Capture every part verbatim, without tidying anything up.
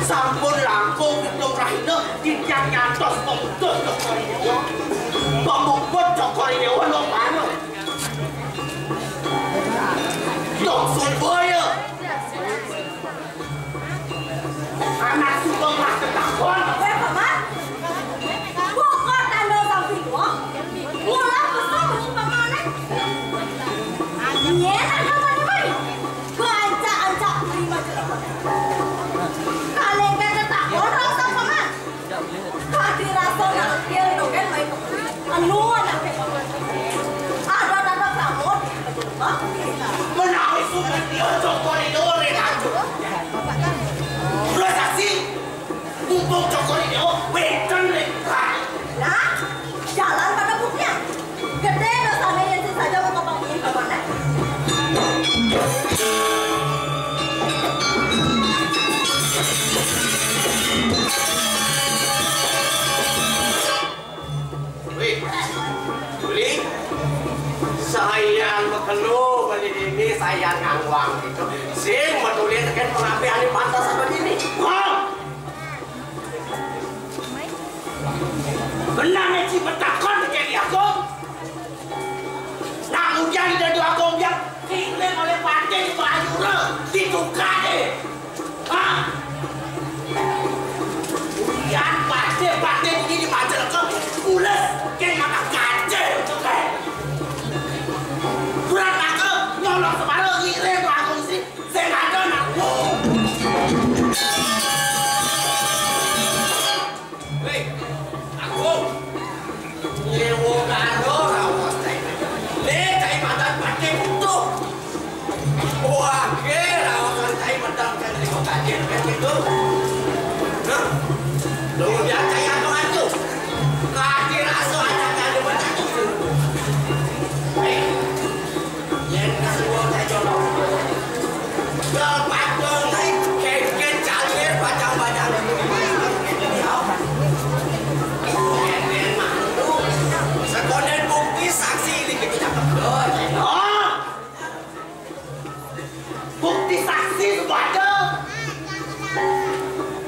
Sampun langkung pitung rahina titiang nyantos pemutus Cokor I Déwa. Pemuput Cokor I Déwa no mana? Dong Surbaya. Anak Sugeng Mas Ketakon. Wéh, Paman. Bokor tanda sang piwok. Mula besar menyimpan anak. Nyén ada mana-mana. Keancak-ancak beli majelis. Kalengkah ketakon rasa, Paman. Kadi rasa nak kir dogén main. Anu anak. Ada tanda kamu. Menawi sudah dia Cokor I Déwa ring ancur. Dua saksi. Mumpung Cokor I Déwa wénten ring. Nah, jalan pada buknya. Gedé dosané yén sing saja mau kepanggih kemana? Wih, Beli, sayan makelo beli dini, sayan ngangwang gitu. Sing matulin tekén pengambil ané pantas apa dini? Wah! Benang ci betakon tekén Agung. Nak ujan di dadu Agung dia kirim oleh Patih Mayura di tukadé. Hah? Uyan Patih, Patih ini di Majalengka, pules, kén maka kacil, kaé. Bulan maka nyolong semara ngiring Agung sing, sing ada nak. Wéh, Agung. Nyéwa karo raos kaé. Né kaé madan Patih Butuh. Wah, ké raosan kaé madan kan lima kajen kan gitu. Nah, lu dia kaé apa aja? Kaki raso aja kan lima kajen. Eh, Yén kasuwun sajono. Gal padang tai kéngkén calir pacang-pacang. Kéngkén mantu. Sekondén bukti saksi ini kita cakep. Oh, bukti saksi sebaca.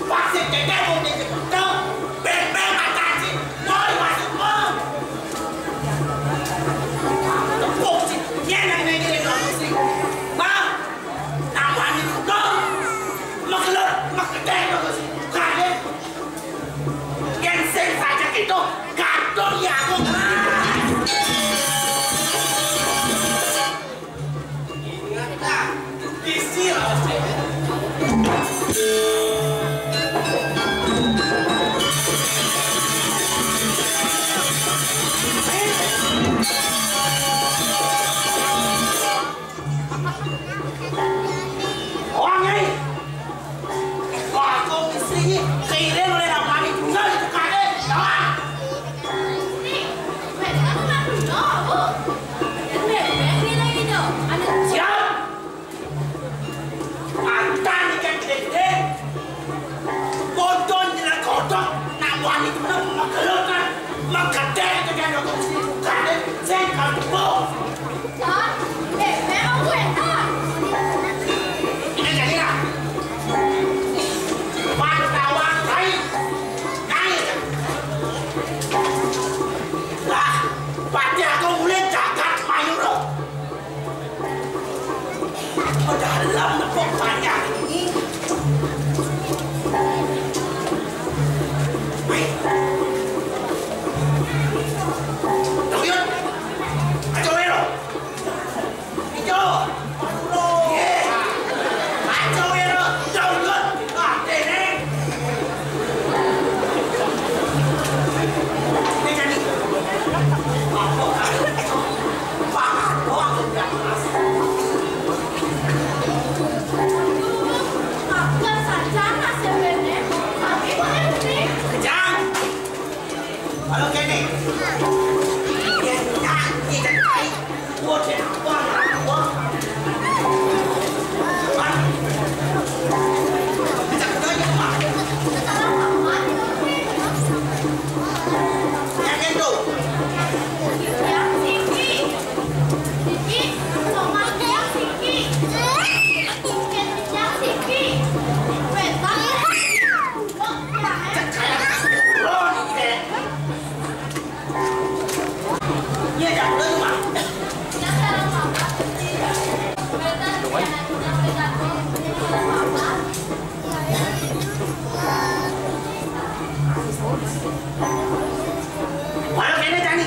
Pasir kéké mau dikepet, bébé mataci, woi masuk mah. Tepuk sih, nyenek nengin dong sih. Bang, namanya juga. Magelut, makedeng dong sih. Kadé. Yén sing saja gitu, gantung ya aku. Ingat, Kang. Bisi raos. Wah, Nyai. Wah, kok istri ini keiring oleh namanya juga di tukangnya. Jangan. Siap. Mantan ikan gede-gede. Bodon jelas kodok. Nak wani kena magelukan. Magedek dengan aku sih. Bukan sing kampung. Ini jadi lah. Pantauan baik. Naik. Lah, pati aku mulai jagat mayura. Padahal nepuk banyak ini. Wih. Tuyul. Aja wéro. Ijo. Aduh. Yé. Aja wéro. Tuyul. Wah, déné. Kejang. Kalau kene. Mana kene, Jani?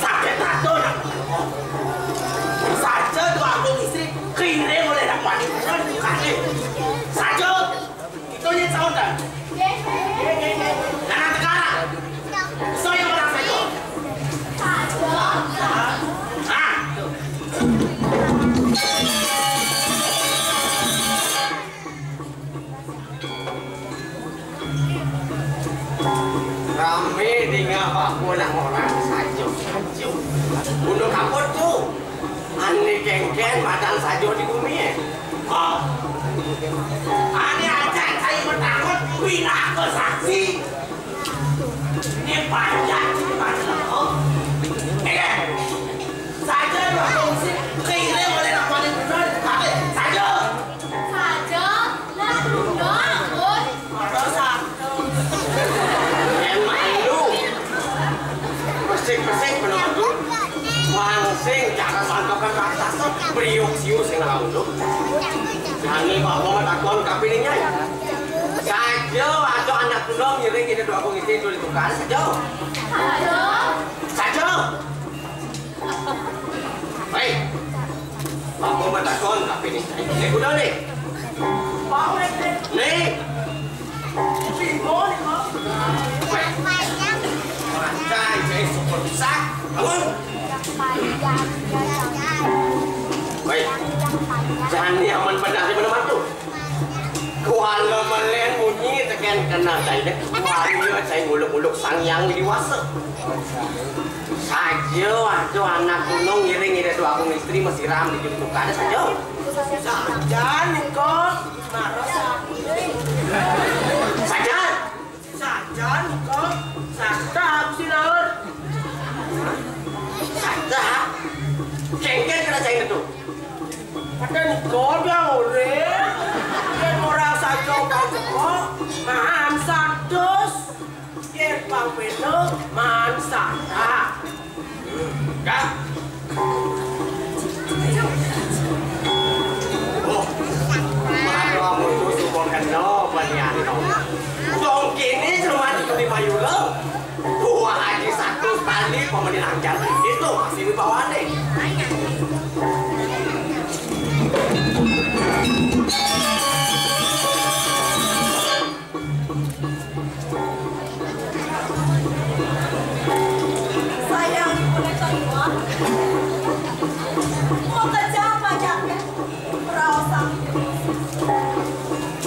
Saged atur. Saja tuh aku istri kirim oleh Rang Wani. Saja. Itu nyet sauntan. Nana tekara. Saya orang saja. Ah. Rame dingeh paku nang orang saja, saja. Gunung kapur tuh. Ane kengken madan saja di bumi, eh. Kok? Ane aja saya bertakut, pinaka saksi. Ini panjang, ini panjang. Oh. Eh, saja dua kongsi, kirim oleh Rang Wani benar. Tapi saja. Saja, lah, dua, pun. Ada satu. Emang lu. Pesik-pesik bener tuh. Wangsing cara sangkepan raksasa, briuk siu sing ngelawan tuh. Jani bawa takon kapininya. Saja, ada anak kula ngiring ini dua kongsi itu ditukar saja. Saja. Hei, aku mau takon tapi nih, ini kuda nih. Nih. Macam saya super besar. Bangun. Hei, jangan nyaman pada hari mana mantu. Kuala melen munyi teken kena saya deh. Kuala saya nguluk-nguluk sang yang dewasa. Saja, aduh, anak gunung ngiring ida dua aku istri mesiram di jumpa kada saja. Saja niko, maro saja. Saja. Saja niko, saja habis laur. Saja. Kengken kena saya itu. Ada niko dia ore. Dia orang saja kau niko, maham satus. Yen pang weno man sana. Kak. Oh, mano amun susu kok kena paniano. Dong kini cuma di Mayura. Dua haji satu kali pemeni lancar. Itu masih wibawane. Sayang, boleh keluar. Mau kerja apa aja, ya? Perasaan.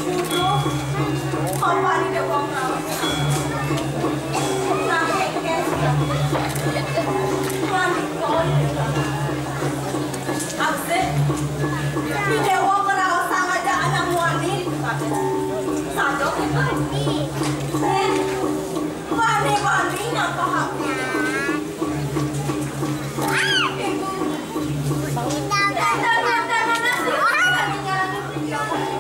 Dulu, apa ini dia buang perasaan? Nah, kayak, kayak, mandi, koi. Absen. Di dewa kerawasan aja anak muani. Sadok. Eh, wani-wani ngapa hati? Ibu. Tante, tante, mana sih? Tante,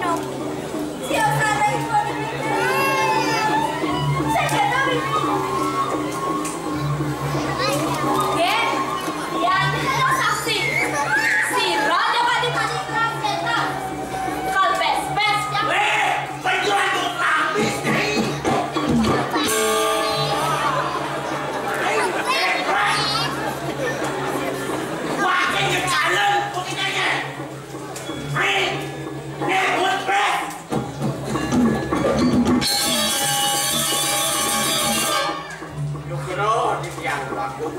Nugroh di tiang bagus.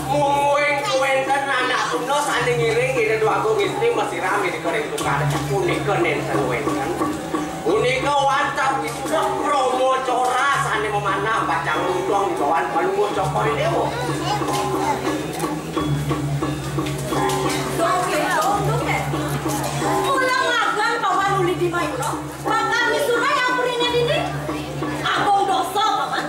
Mungguing kewenten anak tuna sane ngiring ida dua agung istri masiram ida kering tukar. Punika nenten wenten. Punika wantah wisuda Brahma Cora sane memanah bacang luntong di bawah Palungguh Cokor Dewa. Dong, dong, dong, eh. Mula ngagan pawan uli di Mayura. Bakal misuda yang purine dini. Agung dosa, Paman.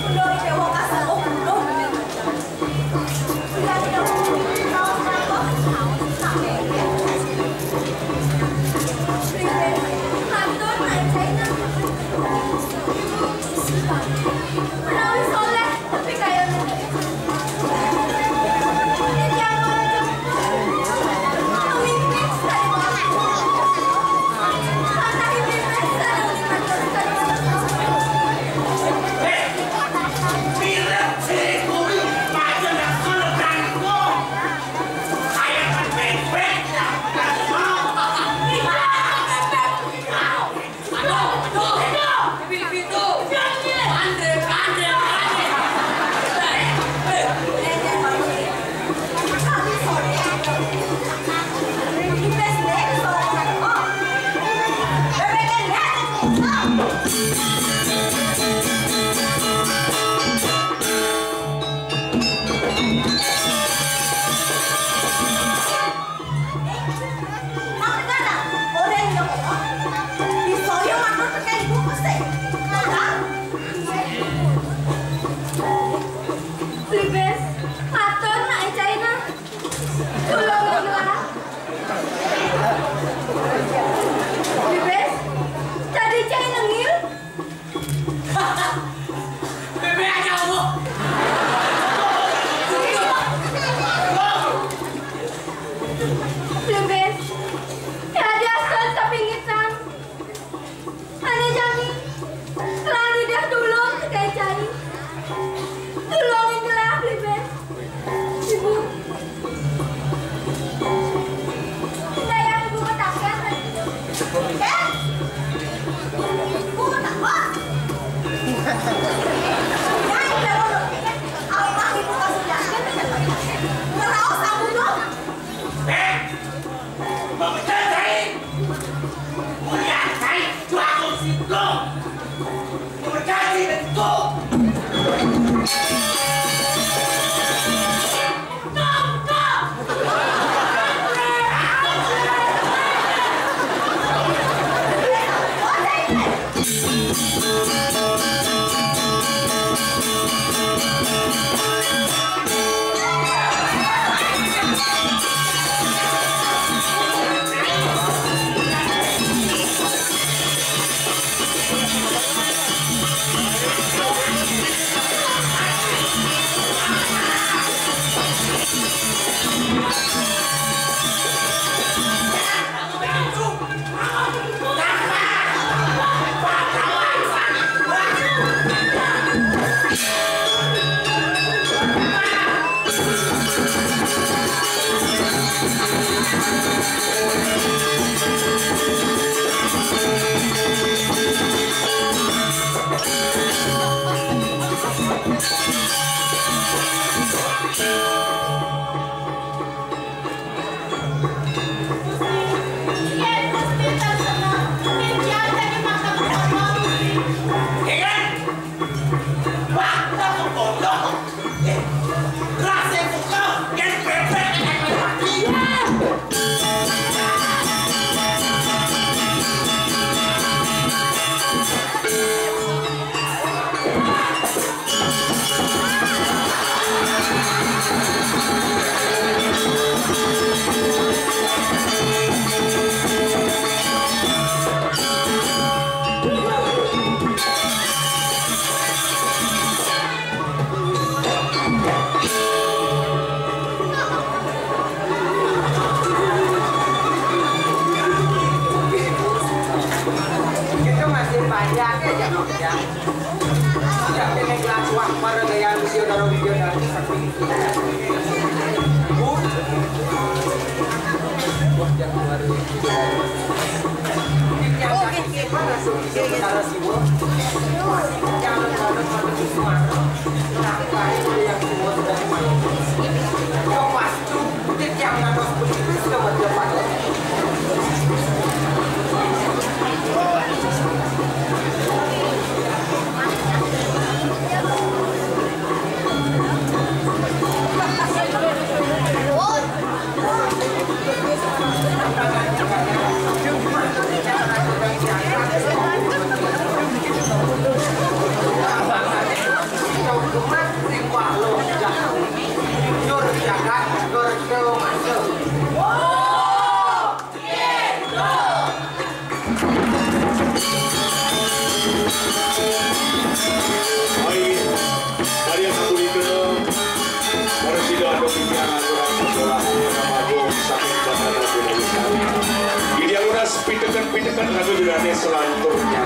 Udah, Dewa kasih, oh, udah. Sudah, tidak mau. Ada aja, ya. Tidak kena gelas wah, para gaya Wisnu Dara Wijaya Dara. Wah, Januari. Hai, kalian satu ikut. Harus tidak ada pikiran aturan sekolah. Nama Agung sakit badan. Jadi yang udah pitekan-pitekan lagu juga nih selanturnya.